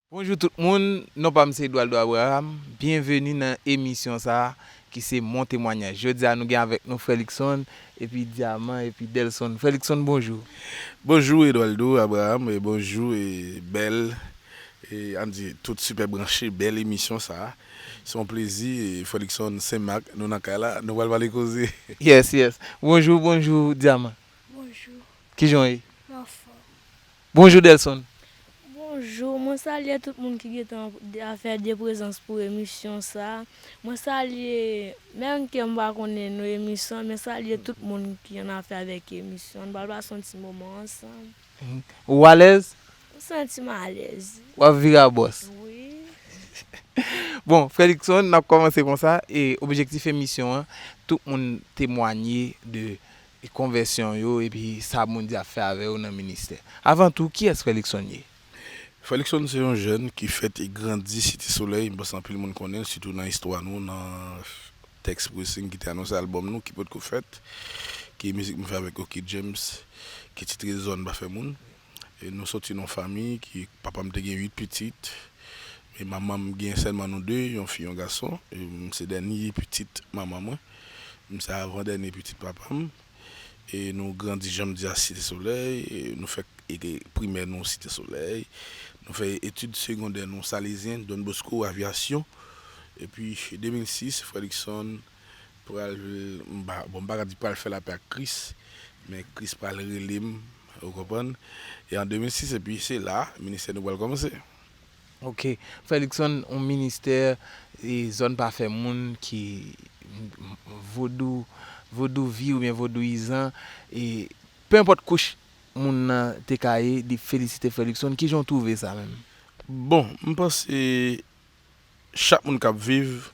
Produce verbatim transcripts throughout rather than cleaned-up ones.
Bonjou tout moun, non pa m se Edoualdo Abraham. Byenveni nan emisyon sa a ki se Mon Temwanyaj. Jodi a nou gen avèk nou Frè Luckson, epi Diamant, epi Delson. Frè Luckson, bonjou. Bonjou Edoualdo Abraham, e bonjou e bèl, e ann di tout sipè branche bèl emisyon sa a. Se yon plezi, e Frè Luckson Senmak, nou nan kay la, nou pral pale koze. Yes, yes. Bonjou, bonjou Diamant. Bonjou. Kijan w ye? M anfòm. Bonjou Delson. Bonjou, mwen salye tout moun ki gentan an fè de prezans pou emisyon sa. Mwen salye, menm ke m pa konnen non emisyon, men salye tout moun ki an afè avèk emisyon. N pral pase yon ti moman ansanm. Mhm. Ou alèz? M santi m alèz. W ap vire a bòs. Wi. Bon, Frè Luckson, n ap kòmanse konsa, e objektif emisyon an, tout moun temwanye de e konvèsyon yo, epi sa Bondye ap fè avè yo nan ministè. Avan tou, kiyès Frè Luckson ye? Frè Luckson se yon jèn ki fèt e grandi Site Solèy. M panse anpil moun konnen l, sitou nan istwa nou, nan tèks Pressing ki te anonse albòm nou, ki potko fèt, ki mizik m fè avèk Oky James, ki titre Zòn Pa Fè Moun. E nou soti nan yon fanmi ki, papa m te gen uit pitit, men manman m gen sèlman nou de, yon fi, yon gason. E m se dènye pitit manman mwen. M se avan dènye pitit papa m. E nou grandi, jan m di a, Site Solèy. E nou fè e, primè nou Site Solèy. Nou fè etid segondè nou Salezyen, Don Bosco, Avyasyon. Epi, de mil sis, Frè Luckson pral, m pa, bon, m pa ka di pral fè lapè ak Kris, men Kris pral rele m, ou konprann? E an de mil sis, epi se la, ministè nou pral kòmanse. Ok. Frè Luckson, yon ministè, e, Zòn Pa Fè Moun ki vodou, vodouvi oubyen vodouyizan, e pe enpòt kouch moun nan te ka ye, li felisite Frè Luckson. Kijan w twouve sa menm? Bon, m panse chak moun k ap viv,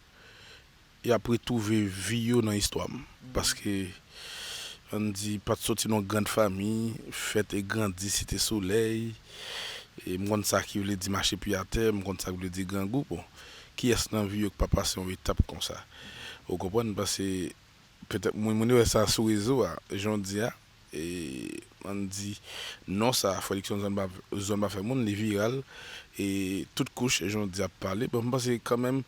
y ap retwouve vi yo nan istwa m. Paske, ann di, pa t soti nan yon grann fanmi, fèt e grandi Site Solèy. E m konn sa ki vle di mache pye atè, m konn sa ki vle di grangou. Bon, kiyès nan vi yo k pa pase yon etap konsa? Ou konprann? Paske petèt moun, moun yo wè sa sou rezo a, jan w di a, e, ann di, non sa, Frè Luckson Zòn Pa, Zòn Pa Fè Moun, li viral, e tout kouch, jan w di, ap pale. Bon, m panse kanmenm,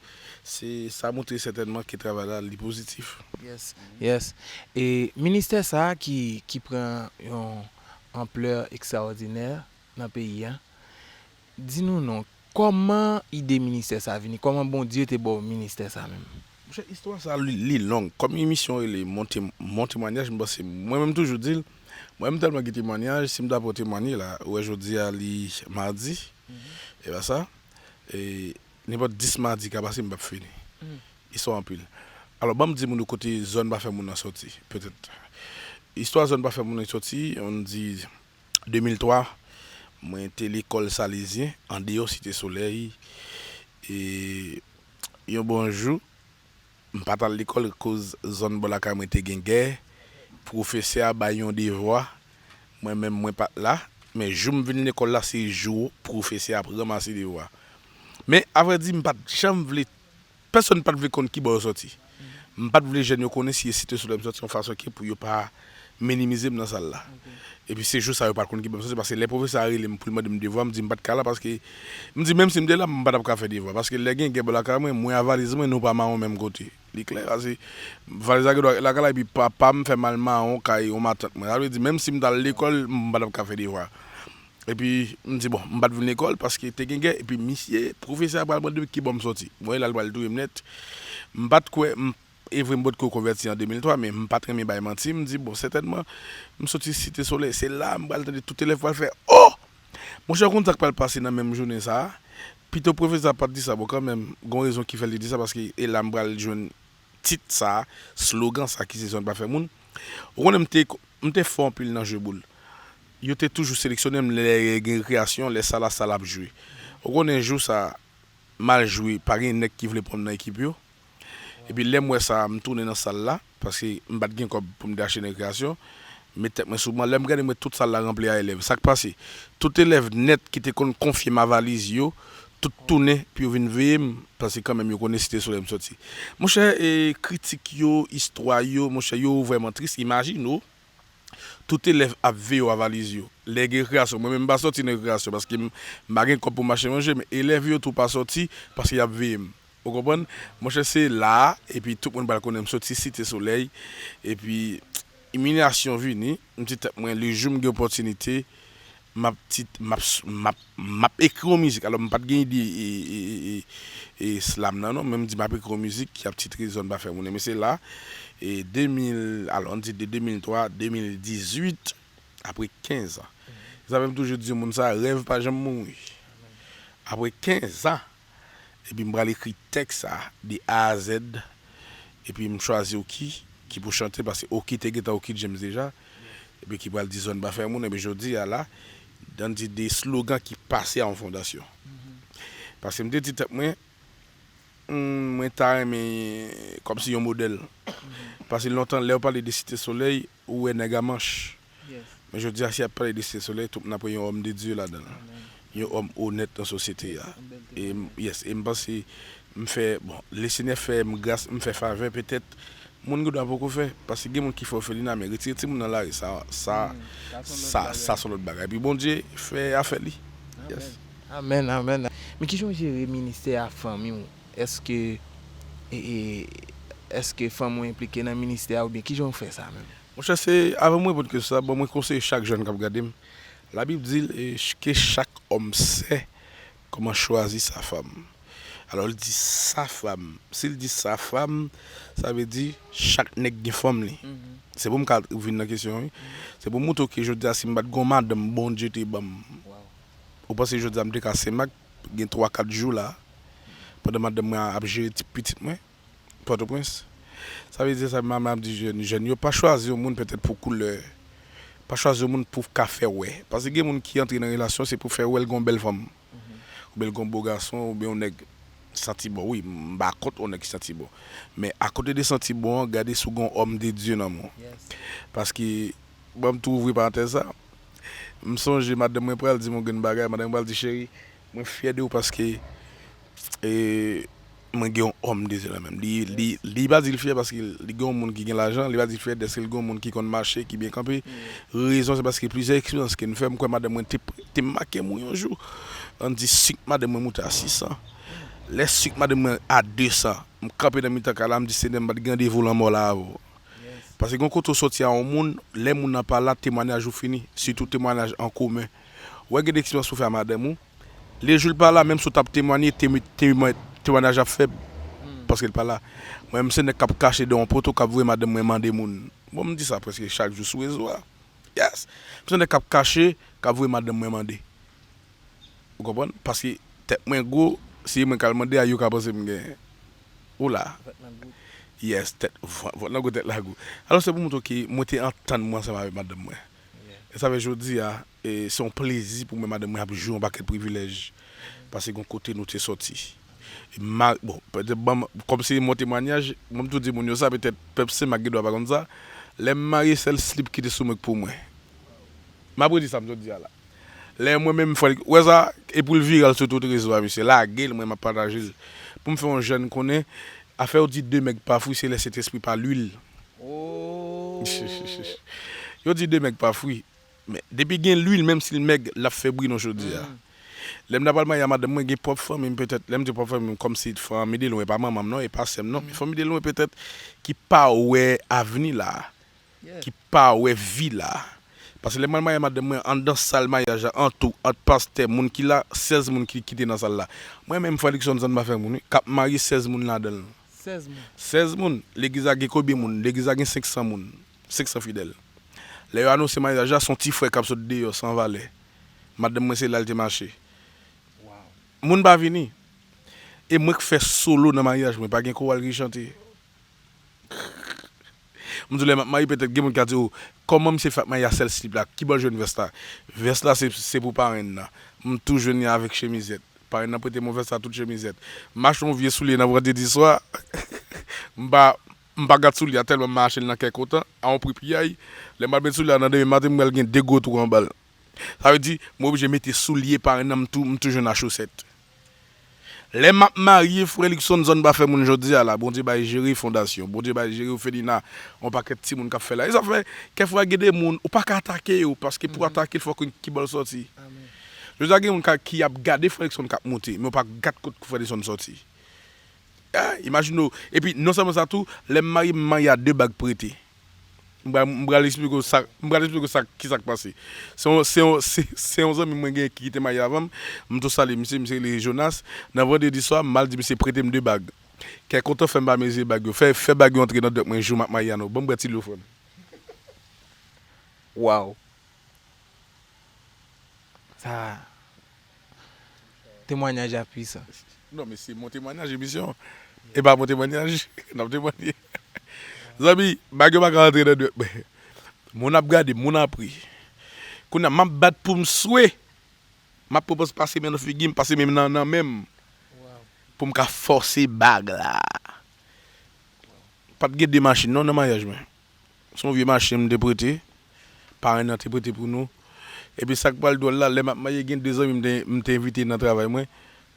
se, sa montre sètènman ke travay la, li pozitif. Yes, yes. E ministè sa a ki, ki pran yon anplè ekstraòdinè nan peyi a, di nou non, kòman ide ministè sa a vini? Kòman Bondye te ba w ministè sa a menm? Monchè, istwa sa a, li, li long. Kòm emisyon rele Mon Te-, Mon Temwanyaj, m panse, mwen menm toujou di l, mwen menm tèlman gen temwanyaj, si m ta pran temwanye la, ou wè jodi a li madi, e pa sa, e nenpòt dis madi ka pase, m p ap fini. Istwa anpil. Alò, ban m di moun yo kote Zòn Pa Fè Moun nan soti, petèt. Istwa Zòn Pa Fè Moun nan soti, ann di, de mil twa, mwen te lekòl Salezyen, andeyò Site Solèy. E yon bon jou, m pa t al lekòl koz zòn bò lakay mwen te gen gè. Pwofesè a bay yon devwa, mwen menm mwen pa t la. Men jou m vin lekòl la, se jou pwofesè a ap ranmase devwa. Men, avrèdi, m pa t janm vle Pèsonn pa t vle konn ki bò yo soti. M pa t vle jèn yo konnen si e Site Solèy m soti yon fason ke pou yo pa minimize m nan sal la. Epi se jou sa yo pa t konn ki bò m soti, paske lè pwofesè a rele m pou l mande m devwa, m di m pa t ka la, paske m di menm si m te la, m pa t ap ka fè devwa. Paske lè gen gè bò lakay mwen, mwen a valiz mwen, nou pa mawon menm kote. Li klè, paske valiz la gen dwa ret lakay la, epi papa m fè m al mawon kay yon matant mwen. Sa vle di, menm si m t al lekòl, m pa t ap ka fè devwa. Epi, m di, bon, m pa t vin lekòl paske te gen gè. Epi, misye, pwofesè a pral mande m ki bò m soti. Bon, e la, l pral touye m nèt. M pa t kwè, m, e vre, m potko konvèti an de mil twa, men m pa t renmen bay manti. M di, bon, sètènman, m soti Site Solèy. Se la, m pral tande tout elèv pral fè, o! Monchè, w konn sa k pral pase nan menm jounen sa a? Pito pwofesè a pa t di sa, bon, kanmenm, gen yon rezon ki fè l te di sa, paske e la, m pral jwenn tit sa, slogan sa ki se Zòn Pa Fè Moun. Ou konnen m te, m te fò anpil nan jwe boul. Yo te toujou seleksyone m lè gen rekreyasyon, lè sal la, sal la ap jwe. Ou konnen jou sa, m al jwe, pa gen nèg ki vle pran m nan ekip yo. Epi lè m wè sa, m tounen nan sal la, paske m pa t gen kòb pou m te achte nan rekreyasyon. M met tèt mwen sou ban, lè m gade, m wè tout sal la ranpli a elèv. Sa k pase? Tout elèv nèt ki te konn konfye m a valiz yo, tout tounen pou yo vin veye m, paske kanmenm yo konnen Site Solèy m soti. Monchè, e, kritik yo, istwa yo, monchè, yo vrèman tris. Imajine w, Tout elèv ap veye w a valiz yo. Lè gen rekreyasyon, mwen menm m pa sòti nan rekreyasyon paske m, m pa gen kòb pou m achte manje, men elèv yo tou pa sòti paske y ap veye m. Ou konprann? Monchè, se la a, epi tout moun pral konnen m soti Site Solèy, epi imilyasyon vini, m di tèt mwen, le jou m gen opòtinite, m ap ti, m ap, m ap, m ap ekri yon mizik. Alò, m pa t gen ide e, e, e, e, e slam nan, non, men m di m ap ekri yon mizik ki ap titre Zòn Pa Fè Moun. Men se la, e de mil, alò, ann di de de mil twa, de mil dizuit, apre kenz an. Sa fè m toujou di moun sa, rèv pa janm mouri. Apre kenz an, epi m pral ekri tèks sa de A a zèd, epi m chwazi Oki ki pou chante, paske Oki te gentan Oki James deja, epi ki pral di Zòn Pa Fè Moun, epi jodi a la, ann di de slogan ki pase a yon fondasyon. Paske m te di tèt mwen, hmm, mwen ta renmen kòmsi yon modèl. Paske lontan, lè yo pale de Site Solèy, ou wè nèg a manch. Men jodi a, si y ap pale de Site Solèy, tout moun ap wè yon òm de Dye ladan l. Yon òm onèt nan sosyete a. E m, yes, e m panse m fè, bon, Lesenyè fè m gras, m fè favè, petèt, moun gen dwa poko fè, paske gen moun ki fè òfelina, men retire timoun nan lari, sa, sa, sa, sa se yon lòt bagay. Epi Bondye fè afè li. Yes. Amèn, amèn. Men kijan w jere ministè a fanmi w? Èske, e, e, èske fanmi w enplike nan ministè a oubyen kijan w fè sa menm? Monchè, se, avan mwen reponn kesyon sa, ban mwen konseye chak jèn k ap gade m. Labib di l, e, ke chak homme sait comment choisir sa femme. Alò, li di sa femme. Si l di sa femme, sa vle di chak nèg gen fanm li. Se pou m ka vin nan kesyon an, wi. Se pou m montre w ke jodi a, si m pa t gen yon madanm Bondye te ban m, ou panse jodi a m te ka senmak, gen twa, kat jou la, pandan madanm mwen ap jere ti pitit mwen? Pòtoprens. Sa vle di sa, m ap di jèn, jèn yo pa chwazi yon moun petèt pou koulè, pa chwazi yon moun pou ka fè wè. Paske gen moun ki antre nan relasyon, se pou fè wè l gen yon bèl fanm. Oubyen l gen yon bo gason, oubyen yon nèg santi bon. Wi, m pa kont yon nèg ki santi bon. Men akote de santi bon an, gade si w gen yon homme de Dieu nan men w. Paske, ban m tou ouvri parantèz sa, m sonje madanm mwen pral di m yon grenn bagay, madanm mwen pral di, cheri, mwen fyè de ou paske e, mwen gen yon homme de Dieu nan men m. Li, li, li pa di l fyè paske li gen yon moun ki gen lajan, li pa di l fyè dèske l gen yon moun ki konn mache, ki byen kanpe. Rezon se paske plizyè eksperyans ke n fè, m kwè madanm mwen te, te make m yon jou. Ann di sik madanm mwen moute a sisan. Lè sik madanm mwen a desan, m kanpe nan mitan kay la, m di, Senyè, m pa t gen randevou lanmò la avè w. Paske gen yon kote w sòti a yon moun, lè moun nan pa la, temwanyaj ou fini, sitou temwanyaj an komen. Ou wè gen de eksperyans pou fè a madanm ou, lejou l pa la, menm si w t ap temwanye, temwanyaj ap fèb, paske l pa la. Mwen menm se nèg k ap kache dèyè yon poto k ap voye madanm mwen mande moun. Bon, m di sa prèske chak jou sou rezo a. Yes. M se nèg k ap kache, k ap voye madanm mwen mande. Ou konprann? Paske tèt mwen gwo, si e mwen k al mande a, yo ka panse m gen. Ou la. Yes, tèt, vant nan gwo, tèt la gwo. Alò, se pou montre w ke mwen te antann mwen ansanm avèk madanm mwen. E sa fè jodi a, e, se yon plezi pou mwen, madanm mwen ap jwi yon pakèt privilèj. Paske gen yon kote nou te sòti. E ma, bon, petèt, ban m, kòm se yon temwanyaj, mwen m tou di moun yo sa, petèt pèp Senmak gen dwa pa konn sa. Lè m marye, sèl slip ki te sou mwen k pou mwen. M ap redi sa m sot di a la. Lè mwen menm fè l, ou wè sa, e pou l viral sou tout rezo a, mesye, lage l, mwen m ap pataje l. Pou m fè yon jèn konnen, afè yo di de mèg pa fri, se lè Sentespri pa lwil. Yo di de mèg pa fri. Men, depi gen lwil, menm si l mèg, l ap fè bri non jodi a. Lè m ta pral marye a madanm mwen, gen pwòp fanmi m petèt, lè m di pwòp fanmi m, kòmsi fanmi de lwen, e pa manman m non, e pa sè m non, men fanmi de lwen petèt ki pa wè avni la, ki pa wè vi la. Paske lè m al marye a madanm mwen, anndan sal maryaj la, an tou, ant pastè, moun ki la, sèz moun ki, ki te nan sal la. Mwen menm, Frè Luckson, Zòn Pa Fè Moun, wi, k ap marye sèz moun ladan l. Sèz moun. Sèz moun. Legliz la gen konbyen moun? Legliz la gen senk san moun. Senk san fidèl. Lè yo anonse maryaj la, se yon ti frè k ap sot deyò san valè. Madanm mwen se la l te mache. Moun pa vini. E mwen k fè solo nan maryaj mwen, pa gen koral ki chante. M di w lè m ap marye, petèt gen moun k ap di, "O, kòman misye fè ap marye a sèl slip la? Ki bò l jwenn vès la?" Vès la se, se pou parenn nan. M tou jwenn li avèk chemizèt. Parenn nan prete m yon vès la tout chemizèt. M achte yon vye soulye nan vandredi swa. M pa, m pa gad soulye a tèlman m achte l nan kè kontan, a yon pri piyay. Lè m al met soulye a nan demen maten, m wè l gen de gwo twou anba l. Sa vle di, mwen oblije mete soulye parenn nan, m tou, m tou jwenn a chosèt. Lè m ap marye, frè Luckson, zòn pa fè moun jodi a la. Bondye bay Jere fondasyon. Bondye bay Jere, Ofelina, yon pakèt timoun k ap fè la. E sa fè, kèfwa gen de moun, ou pa ka atake yo, paske pou atake l, fòk yon kibò l sòti. Jodi a gen moun ka, ki ap gade frè Luckson k ap monte, men yo pa gad kot frè Luckson sòti. Ah, imajine w. Epi, non sèlman sa tou, lè m marye, m marye a de bag prete. M pral, m pral eksplike w sa, m pral eksplike w sa, ki sa k pase. Se yon, se yon, se, se yon zanmi mwen gen ki te marye avan m. M tou salye misye, misye rele Jonas. Nan vandredi swa, m al di misye prete m de bag. Kè kontan fè m pa mezire bag yo. Fè, fè bag yo antre nan dwèt mwen jou m ap marye a non. Ban m bwè ti dlo, frè m. Waw. Sa, temwanyaj la pwisan. Non, men se mon temwanyaj, emisyon. E pa mon temwanyaj, n ap temwanye. Zanmi, bag yo pa ka rantre nan dwèt mwen. Moun ap gade, moun ap ri. Kounye a, m ap bat pou m swe. M ap pran pòz pase men nan figi m, pase men nan, nan men m. Pou m ka fòse bag la. Pa t gen de machin non nan maryaj mwen. Se yon vye machin m te prete. Parenn nan te prete pou nou. Epi sa k pral dwòl la, lè m ap marye, gen de zanmi m te, m te envite nan travay mwen.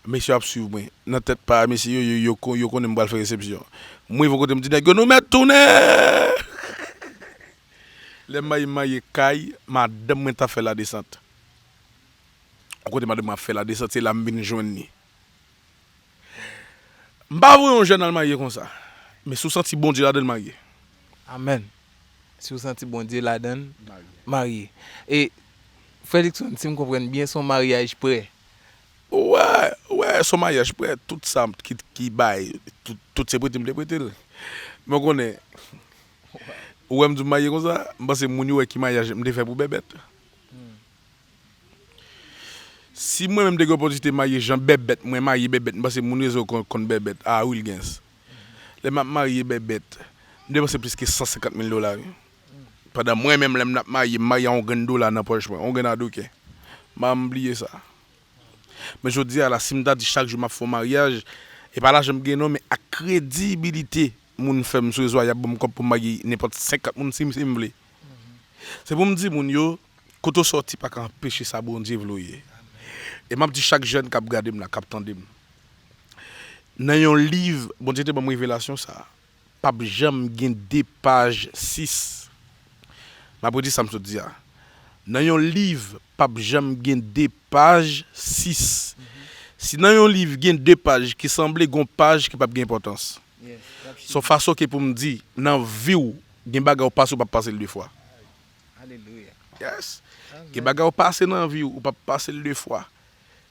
Mesye yo ap swiv mwen. Nan tèt pa mesye yo, yo, yo, kon- yo konnen m pral fè resepsyon. M rive kote m di nèg yo, "Nou mèt tounen!" Lè m marye, m marye kay madanm mwen t ap fè ladesant. Yon kote madanm mwen ap fè ladesant, se la m vin jwenn li. M pa voye yon jèn al marye konsa. Men si w santi Bondye ladan l, marye. Amèn. Si w santi Bondye ladan l, marye. E, frè Luckson, si m konprann byen, se yon maryaj prè. Wè, wè, se yon maryaj prè. Tout sa ki, ki bay, tout, tout se prete m te prete l. Men w konnen, ou wè m di w marye konsa, m panse moun yo wè ki maryaj m te fè pou bèbèt. Si mwen menm te gen opòtinite marye jan bèbèt, mwen marye bèbèt, m panse moun rezo konn, konn bèbèt, a Wilgens. Lè m ap marye bèbèt, m depanse plis ke san senkant mil dola, wi. Pandan mwen menm, lè m ap marye, m marye a yon grenn dola nan pòch mwen, yon grenn adoken. M pa janm bliye sa. Men jodi a la, si m ta di chak jou m ap fè yon maryaj, e pa lajan m gen non, men ak kredibilite moun fè m sou rezo a, y ap ban m kòb pou m marye nenpòt senkant moun si, si m vle. Se pou m di moun yo, kote w sòti pa ka anpeche sa Bondye vle w ye. E m ap di chak jèn k ap gade m la, k ap tande m. Nan yon liv, Bondye te ban m revelasyon sa a. P ap janm gen de paj sis. M ap redi sa m sot di a. Nan yon liv, p ap janm gen de paj sis. Si nan yon liv gen de paj ki sanble, gon paj ki p ap gen enpòtans. Se yon fason ke pou m di, nan vi w, gen bagay ou pase, ou p ap pase l de fwa. Yes. Gen bagay ou pase nan vi w, ou p ap pase l de fwa.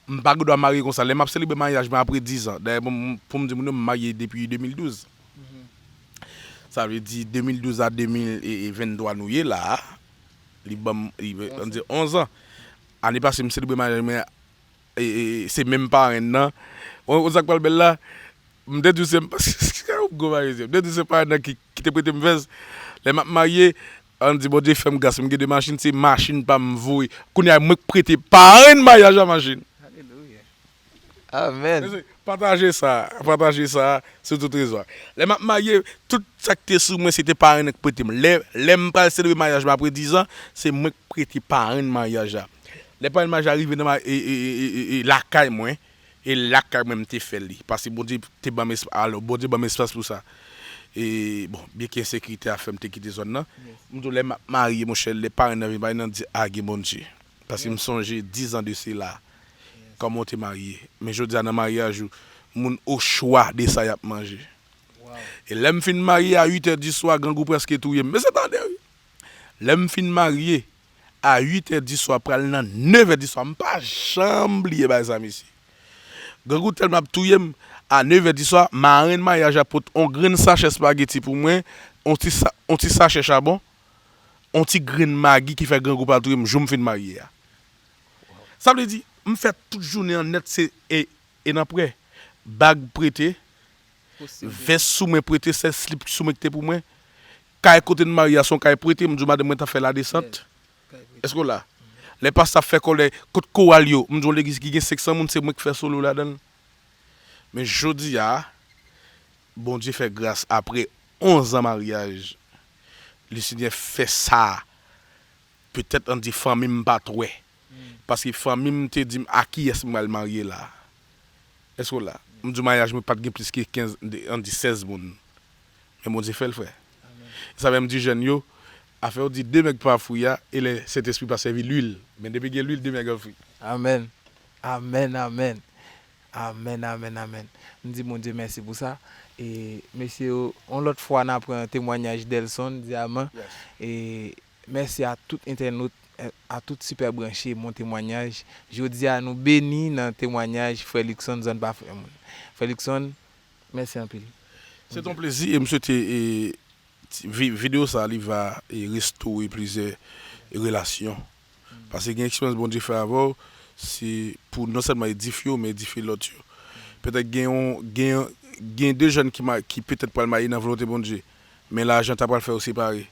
M pa gen dwa marye konsa. Lè m ap selebre maryaj mwen apre diz an. Dayè, pou m, pou m di moun yo, m marye depi de mil douz. Sa vle di de mil douz a de mil venntwa nou ye la a. Li ban m, li, ann di onz an. Ane pase, m selebre maryaj mwen, e, e, se menm parenn nan. Ou, ou sa k pral bèl la? M te di w se m, gwo maryaj, m te di w se parenn nan ki, ki te prete m vès. Lè m ap marye, ann di Bondye fè m gras, m gen de machin, se machin pa m voye. Kounye a, mwen k prete parenn maryaj la machin. Amèn. Mezanmi, pataje sa, pataje sa sou tout rezo a. Lè m ap marye, tout sa k te sou mwen, se te parenn nan k prete m. Lè, lè m pral selebre maryaj mwen apre diz an, se mwen k prete parenn maryaj la. Lè parenn maryaj la rive nan ma-, e, e, e, e, e, e, lakay mwen, e lakay mwen m te fè li. Paske Bondye te ban m espas, alò, Bondye ban m espas pou sa. E, bon, byenke ensekirite a fè m te kite zòn nan, m di w lè m ap marye, monchè, lè parenn nan vin, parenn nan di, "A, gen Bondye." Paske m sonje diz an de sela, kòman w te marye. Men jodi a nan maryaj ou, moun o chwa de sa y ap manje. E lè m fin marye a uit è di swa, grangou prèske touye m. Men se tande wi. Lè m fin marye, a uit è di swa, pral nan nèf è di swa, m pa janm bliye bagay sa, mesye. Grangou tèlman ap touye m, a nèf è di swa, marenn maryaj la pot on grenn sachè espageti pou mwen, on ti sa-, on ti sachè chabon, on ti grenn magi ki fè grangou pa touye m jou m fin marye a. Sa vle di, m fè tout jounen an nèt se, e, e nan prè. Bag prete, vès sou mwen prete, sèl slip sou mwen ki te pou mwen. Kay kote n marye a se yon kay prete, m di w madanm mwen t ap fè ladesant. Èske w la? Lè pastè ap fè kòlèy, kot koral yo? M di w yon legliz ki gen senk san moun, se mwen k fè solo ladan l. Men jodi a, Bondye fè gras, apre onz an maryaj, Lesenyè fè sa. Petèt ann di fanmi m pa t wè. Paske fanmi m te di m a kiyès m pral marye la. Èske w la? M di w maryaj mwen pa t gen plis ke kenz, ann di sèz moun. Men Bondye fè l, frè. Sa fè m di jèn yo, afè yo di de mèg pa fwi a, e lè Sentespri pa sèvi lwil. Men depi gen lwil, de mèg an fwi. Amèn. Amèn, amèn. Amèn, amèn, amèn. M di Bondye mèsi pou sa. E mesye yo, yon lòt fwa n a pran temwanyaj Delson Diamant. E mèsi a tout entènot, a tout sipè branche Mon Temwanyaj. Jodi a nou beni nan temwanyaj frè Luckson zòn pa frè moun. Frè Luckson, mèsi anpil. Se t on plezi e m swete e, ti- vi- videyo sa li va e, restore plizyè relasyon. Paske gen eksperyans Bondye fè avè w, se pou non sèlman edifye w, men edifye lòt yo. Petèt gen yon, gen, gen de jèn ki, ma- ki petèt pral marye nan volonte Bondye, men lajan ta pral fè yo separe.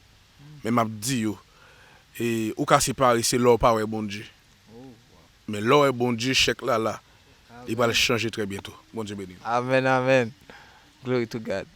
Men m ap di yo, e, ou ka separe se lè w pa wè Bondye. Men lè w wè Bondye, chèk la la. Li pral chanje trè byento. Bondye beni w. Amèn, amèn. Glory to God.